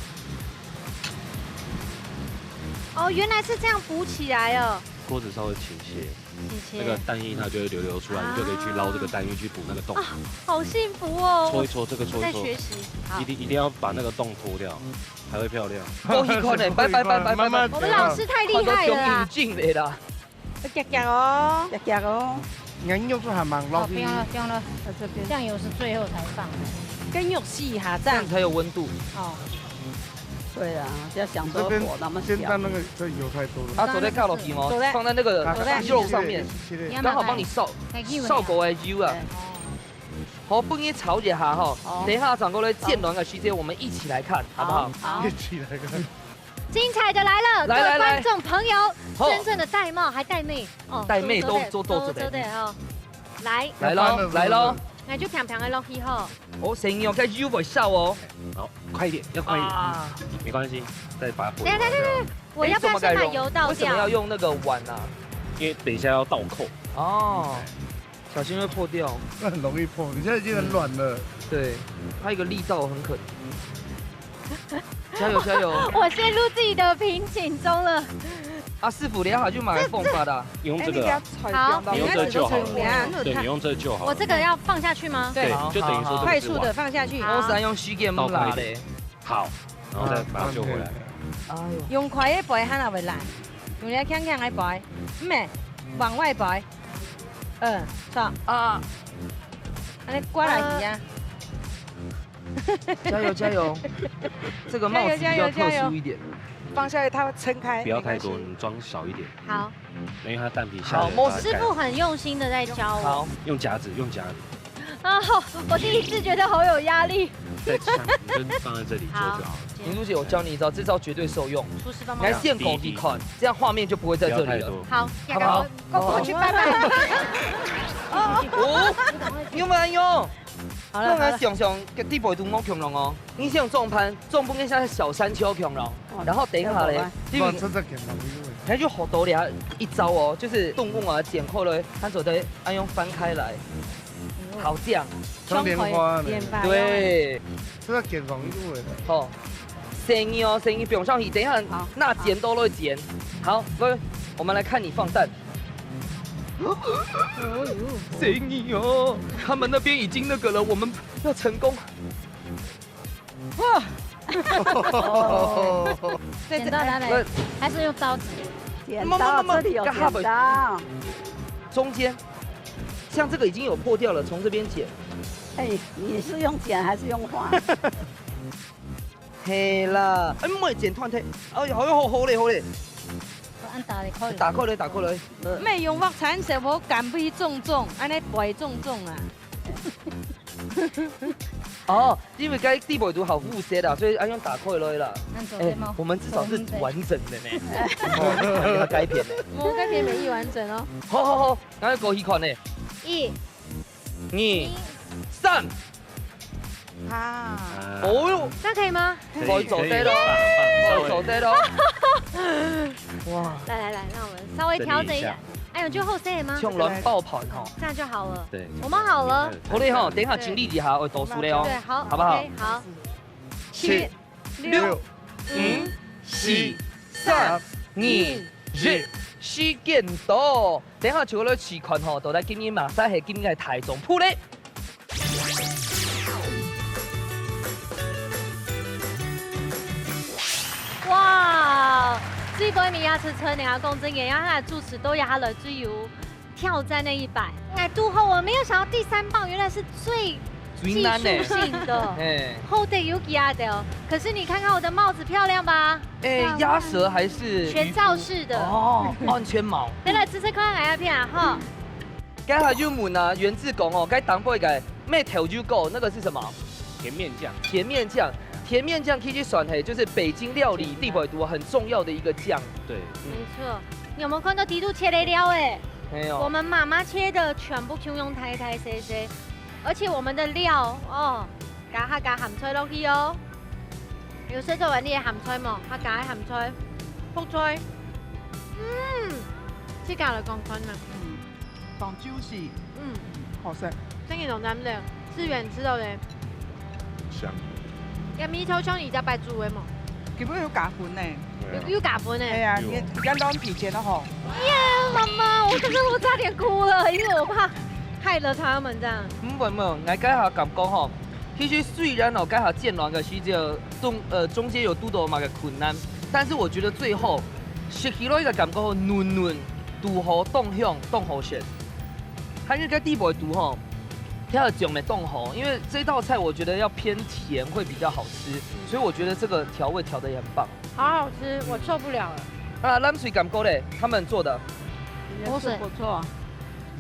哦，原來是這樣補起來哦。鍋子稍微傾斜，傾斜。那個蛋液它就會流流出來，啊。你就可以去撈這個蛋液去補那個洞。啊，好幸福哦。搓一搓，這個搓一搓。我在學習，好。一定，一定要把那個洞搓掉，才會漂亮。恭喜快點，拜拜拜拜拜拜。慢慢。我們老師太厲害了啦。看到中間有進來啦。 要夾夾哦。夾夾哦。你看肉就還蠻落去。哦，不用了，不用了，在這邊。醬油是最後才放的。跟肉試一下，這樣。這樣才有溫度。哦。對啊，不要想說火那麼小。你這邊煎蛋那個，這油太多了。啊，做得加落去哦，做得。放在那個，啊，做得。肉上面，切切切。剛好幫你燒，你要拿來。燒過來油啊。對。好，分佢炒一下哈。好。等一下轉過來煎卵个時間，我們一起來看，好不好？好。一起來看。 精彩的來了，來，來，來。各位觀眾朋友，好。真正的玳瑁還玳瑁哦，玳瑁都，都，都，都，都，都，都哦。來。來咯，來咯。那就平平个落去吼。哦，先用个油會燒哦。好，快一點，要快一點。啊。沒關係，再把它火油倒掉。等一下，等一下，等一下，我要不要先把油倒掉？哎，怎麼改用？為什麼要用那個碗啊？因為等一下要倒扣。哦。 小心會破掉。那很容易破，你現在已經很軟了。嗯，對，它一個力道很可。加油，加油。我陷入自己的瓶頸中了。啊，師傅，你還有買方法的啊？用這個啊。哎，你給它踩掉，好。你用這個就好了。你看，你看。對，你用這個就好了。我這個要放下去嗎？對，好，就等於說這個是碗。快速地放下去。好。我是要用時間毋罅咧。倒快一點。好，然後再把它救回來。哎呦。用快个杯，它哪會爛？用這輕輕个杯，毋係，往外杯。 嗯，好。啊。按呢掛落去啊。加油，加油。這個帽子比較特殊一點。加油，加油，加油。放下來，它會撐開，不要太多，沒關係。你裝少一點。好。因為它蛋皮下的，好，把它蓋。師傅很用心地在教我。好。用夾子，用夾子。啊，我第一次觉得好有压力。再这样，你就放在这里做就好了。好，明珠姐，我教你一招，这招绝对受用。厨师帮忙你来。现口一看，这样画面就不会在这里了。不要太多。好，好不好？我我去拜拜。哦，你有没有用？好了好了，用来想想，个地步都冇恐龙哦。你想重盘，重不跟像小山丘恐龙，然后等一下嘞，因为哇，这个恐龙因为它就好多了一招哦，就是动物啊，剪开了，它走的，哎用翻开来，好这样，像莲花呢，莲花。对，这个恐龙因为好，生意哦，生意不用上去，等一下好那剪都会剪。好，所以我们来看你放蛋。生意哦，他们那边已经那个了，我们要成功。哇，剪刀拿来，还是用刀子？剪刀，这里有剪刀。中间，像这个已经有破掉了，从这边剪。哎，你是用剪还是用画？嘿啦，哎，莫剪断忒。哎呀，好好好嘞好嘞，按打的可以。打开来，打开来。咩用畫產石和減肥重重，安尼背重重啊？哦，因為該地背都好烏色啊，所以愛用打開來啦。那走哎、我們至少是完整的呢。哦，該片呢？我該片沒完整哦。好好好，那過去看呢。一、二、三。啊，哦哟，這樣可以嗎？可以做得咯，可以做得咯。哇，來來來，那我們稍微調整一下。哎呦，就後生嗎？像卵爆盤吼。這樣就好了。對，我們好了。好嘞吼，等一下整理一下，我倒數了哦。對，好，好不好 OK，好，七、六、五、四、三、二、一，時間到。等一下就來試看吼，到底今日麼儕係今日个大獎品咧？哇，這杯米亞吃春，你要講真言，讓他的主持都要他來最有挑戰那一百。哎，肚後我沒有想到第三棒原來是最最難的技術性的。哎，好得有幾下的哦。可是你看看我的帽子漂亮吧？哎，鴨舌還是全罩式的。哦，安全帽。來來，吃吃看，來一片啊哈。該下就問啊，原志講哦，該當背个咩頭就夠，那個是什麼？甜麵醬，甜麵醬。甜麵醬其實算係，就是北京料理地背都很重要的一個醬。對，沒錯，你有沒有看到底肚切个料哎？沒有。我們媽媽切的全部就用大大細細，而且我們的料哦，加下加鹹菜落去哦。有食做完你个鹹菜無？下加个鹹菜、覆菜，嗯，自家來講看啊。嗯，當juicy，嗯，好食。真係當難得，志遠食到咧，香。該米超像你家擺煮个無？佢會有加粉呢。有有加粉呢。係啊，你你个卵皮煎得好。耶，媽媽，我剛剛我差點哭了，因為我怕害了他們這樣。嗯，不不，𠊎該下感覺吼，其實雖然哦，該下煎卵个時節中呃中間有堵到麼个困難，但是我覺得最後食起來个感覺吼，嫩嫩，堵好當香當好食。還有該地背都吼，調个醬也當好，因為這道菜我覺得要偏甜會比較好吃，所以我覺得這個調味調得也很棒。好好吃，我受不了了。啊，藍水感覺嘞，他們做的不是不錯，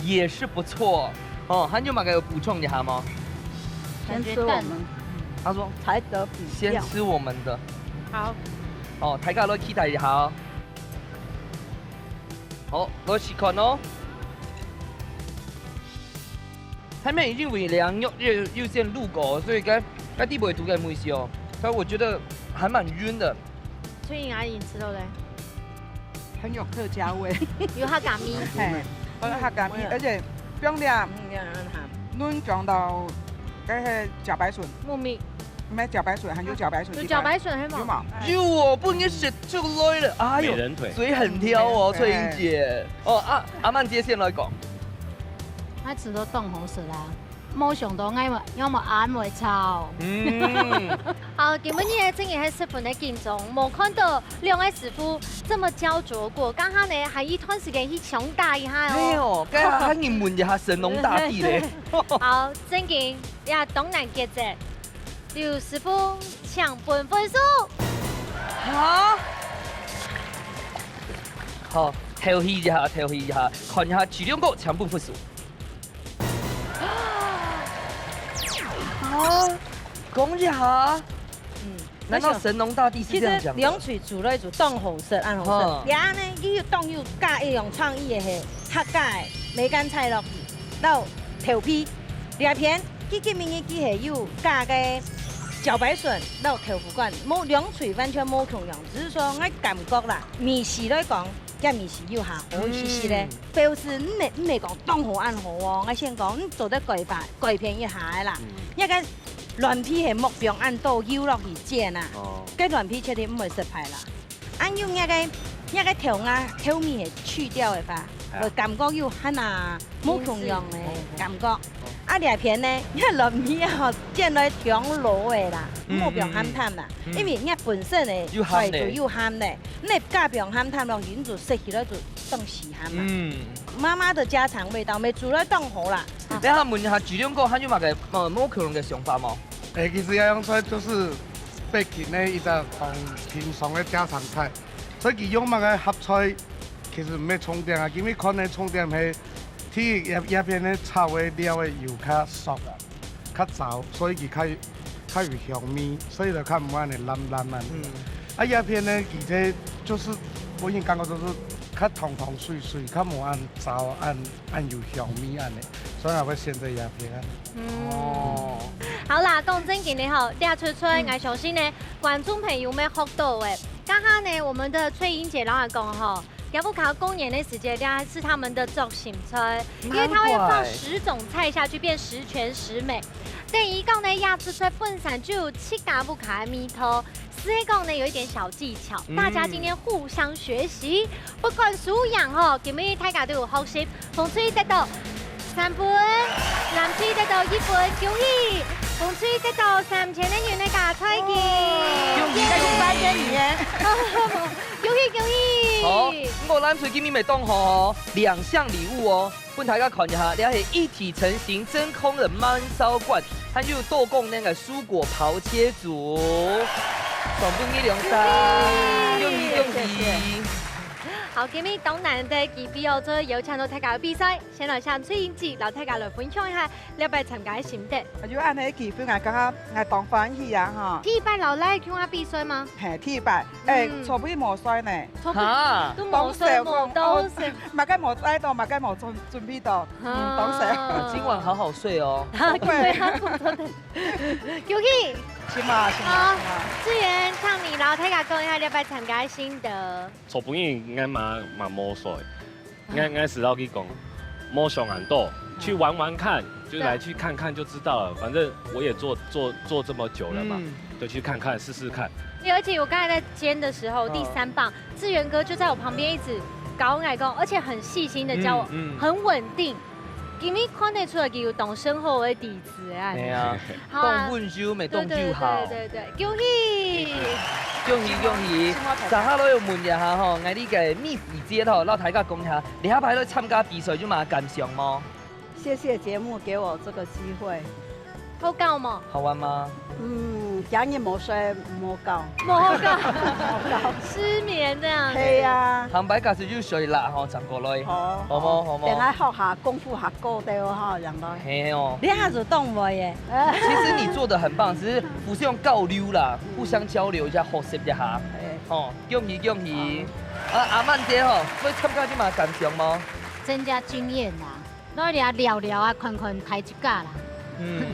也是不錯哦。還有麼个有補充一下嗎？先吃我們他說才得比較。先吃我們的。好，哦，大家來期待一下哦。好，來試看哦。他們已經為兩又又又先路過，所以該該地背都該味緒哦，所以我覺得還蠻暈的。所以阿姨你吃到嘞，很有客家味，有下加米，嘿，很有客家味，而且不用了，嗯，你看看它，嫩講到該係茭白筍，木米沒茭白筍，還有茭白筍，有茭白筍係嗎？有嘛？有哦，不能食出來了，哎呦，美人腿嘴很挑哦，嗯翠英姐。哦啊，阿曼姐先來講。佢食到當好食啦，無想到𠊎會，𠊎會恁會炒。嗯，好，今晡日呢，真个係十分个緊張，無看到兩个師傅這麼焦灼過。剛剛呢，還一段時間去搶答一下哦。沒有，該下還你問一下神農大帝嘞。好，正經也當難抉擇。劉師傅，請分分數。哈？好，調戲一下，調戲一下，看一下這兩個請分分數。啊，講一下，嗯，難道神農大帝是這樣講的？其實兩喙煮來煮當好食，恁好食。哈。這呢，佢有當有加一種創意的係客家的梅乾菜落去，然後豆皮，這片佢今晡日佢係有加个茭白筍，然後豆腐乾，無兩喙完全無共樣，只是說𠊎感覺啦，味緒來講，這味緒有下好一息息咧。嗯。表示毋係毋係講當好恁好哦，𠊎先講，你做得改化改變一下个啦。嗯。這个 卵皮係莫放恁多油落去煎啊，哦。該卵皮絕對毋會失敗啦。恁有該个，該个豆芽，豆味係去掉个吧，哎呀。會感覺有還啊，無共樣个感覺。啊，這片呢，該卵皮啊，煎來當老个啦，嗯，莫放鹹淡啦，嗯，嗯。因為該本身个有鹹个。菜就有鹹个，你加放鹹淡落去，你就食起來就當死鹹啊。嗯。媽媽的家常味道，乜煮來當好啦。 等下問一下，志良哥還有麼个，呃，無共樣个想法無？誒，其實這樣菜就是北京个一隻當平常个家常菜，所以佢用麼个合菜，其實毋係重點啊，因為看个重點係，第一，這，這片个炒个料个油較熟啊，較燥，所以佢較，較有香味，所以就較毋會恁爛爛啊。嗯。啊，這片呢，其實就是，個人感覺就是較湯湯水水，較無恁燥，恁，恁有香味恁呢。 所以𠊎會選擇這片。嗯。哦。好啦，講正經个吼，這齣菜，嗯。𠊎相信呢，觀眾朋友乜學到个。剛剛呢，我們的翠英姐摎𠊎講吼，這屋下過年个時節，這係佢等个作心菜，因為佢會放十種菜下去，難怪。變十全十美。等於講呢，這齣菜本身就有自家屋下个味道， 只係講呢，有一點小技巧，嗯。大家今天互相學習，不管輸贏吼，今日大家都有學習。紅隊得到三分，藍隊得到一分，恭喜！紅隊得到三千个銀个加菜金。恭喜，恭喜！恭喜，恭喜！好，毋過藍隊今日乜當好哦，兩項禮物哦。 分大家看一下，這係一體成型真空的燜燒罐，還有多功能个蔬果刨切組，送分你兩隻，恭喜恭喜！謝謝。好，今日當難得个機會哦，做邀請到大家个比賽，先來請翠英姐摎大家來分享一下這擺參加个心得。有恁呢个機會，𠊎感覺𠊎當歡喜啊，吼。第一擺摎倈仔共下比賽嗎？嘿，第一擺，誒，嗯。錯不多無衰呢。 哈？都無睡，無到睡。麼个無睡到，麼个無準，準備到，嗯，當睡。啊。今晚好好睡哦。對啊，不錯的。恭喜！是嘛，是嘛，好，是嘛。志源，請你摎大家講一下，這擺參加个心得。昨晡日應該嘛，嘛無睡。 應該，應該是要去講，無想恁多，去玩玩看，就來去看看就知道了。反正我也做，做，做這麼久了嘛，嗯。就去看看，試試看。而且我剛才在煎的時候，嗯。第三棒，志源哥就在我旁邊一直教我，而且很細心的教我，嗯，嗯。很穩定。因為看得出來，佢有當深厚的底子啊。係啊，好啊。當溫柔，乜當有效。對，對，對，對，對，恭喜！恭喜，恭喜！上下來問一下吼，𠊎這个秘 你姐頭，摎大家講一下，這擺來參加比賽有麼感想無？謝謝節目給我這個機會。好搞無？好玩嗎？嗯，今日無睡，無搞。無搞。無搞。失眠這樣。係啊。下擺假使有睡啦吼，正過來。好，好無？好無？等下學下功夫學過的哦，吼，這樣來。係哦。你還係當會耶。其實你做得很棒，只是互相交流啦，互相交流一下，學習一下。係。吼，恭喜恭喜！ 啊，阿曼姐吼，會參加這馬感想無？增加經驗啦，來這尞尞啊，看看大自家啦。嗯，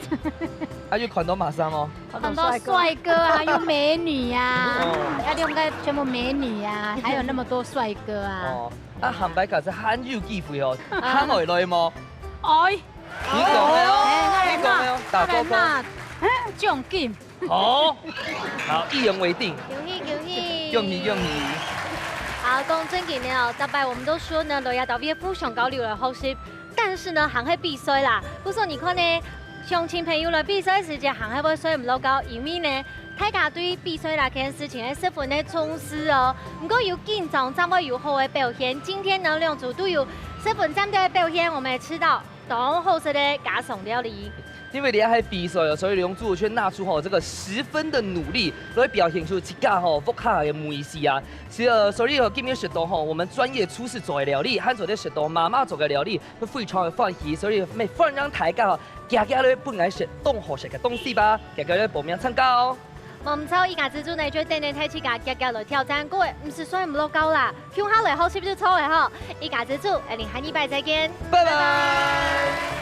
啊，有看到麼儕無？看到帥哥啊，有美女啊，哦。啊，兩個全部美女啊，還有那麼多帥哥啊。哦，啊，下擺假使還有機會哦，啊。還會來無？哎，你講个哦，哎，你講个哦，打勾勾。當然啦，獎金。 好，好，一言為定。恭喜恭喜！恭喜恭喜！好，講正經个哦，逐擺我們都說呢，來這兜會互相交流來學習，但是呢，還係比賽啦。故所你看呢，鄉親朋友來比賽時節，還係會睡毋落覺，因為呢，大家對比賽啦，這件事情係十分个重視哦。毋過有緊張，正會有好个表現。今天呢，兩組都有十分讚个表現，我們也知道。當好食个家常料理。因為這係比賽哦，所以龍珠就拿出吼這個十分的努力，來表現出自家吼屋下个美食啊。是呃，所以哦，今日食到吼，我們專業廚師做个料理，還做得食到媽媽做个料理，會非常的歡喜。所以，乜歡迎大家吼，遽遽來分𠊎食當好食个東西吧，遽遽來報名參加哦。無毋著，一家之煮呢，就等你大自家遽遽來挑戰過，毋使睡毋落覺啦，共下來學習就著个吼。一家之煮，𠊎等下禮拜再見，拜拜。